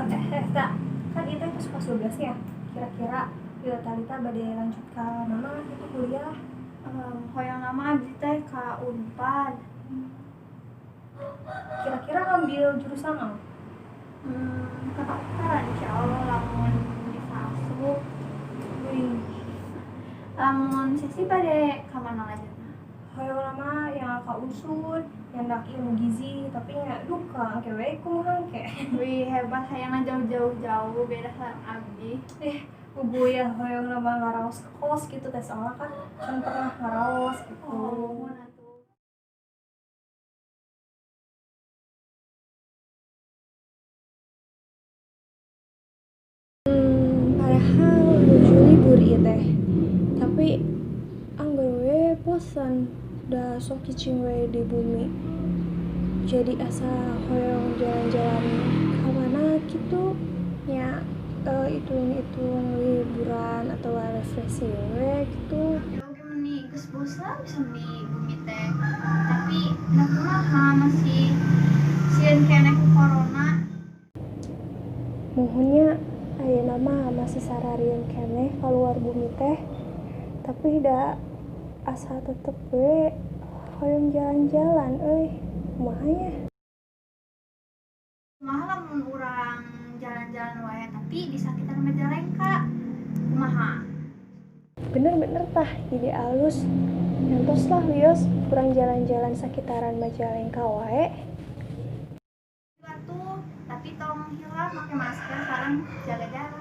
Tak kan itu kelas 12 nya, kira-kira bila Talita bade lanjut ke mana itu kuliah? Hoyong nama abdi teh ka Unpad. Kira-kira ngambil jurusan apa? Kedokteran insyaallah lamun bisa asup. Wih. Lamun sesi bade ka mana lanjutna? Hoyong nama yang ka Unsud, yang dak ilmu gizi, tapi nya duka engke we kumaha engke. Wih, hebat hayangna jauh-jauh jauh beda sareng abdi. Ugu ya hoyong nama ngaraos ke kos gitu teh, soalnya kan can pernah ngaraos gitu. Oh, muhun atuh. Padahal nuju libur ieu teh. Tapi angger we bosan da sok cicing we di bumi. Jadi asa hoyong jalan-jalan ka mana gitu nya, hitung-hitung liburan atau refreshing we gitu. Oke, meni geus bosan pisan di bumi teh. Tapi da kumaha masih sieun keneh ku corona. Muhun nya ayeuna mah masih sararieun keneh kaluar bumi teh. Tapi da asa tetep we hoyong jalan-jalan euy. Kumaha nya? Kumaha lamun urang jalan-jalan wae tapi di sakitar Majalengka? Kumaha? Bener-bener tah ide alus. Nyantos lah wios urang jalan-jalan sakitaran Majalengka wae. Atuh, tapi tong hilap make masker sareng jaga jarak.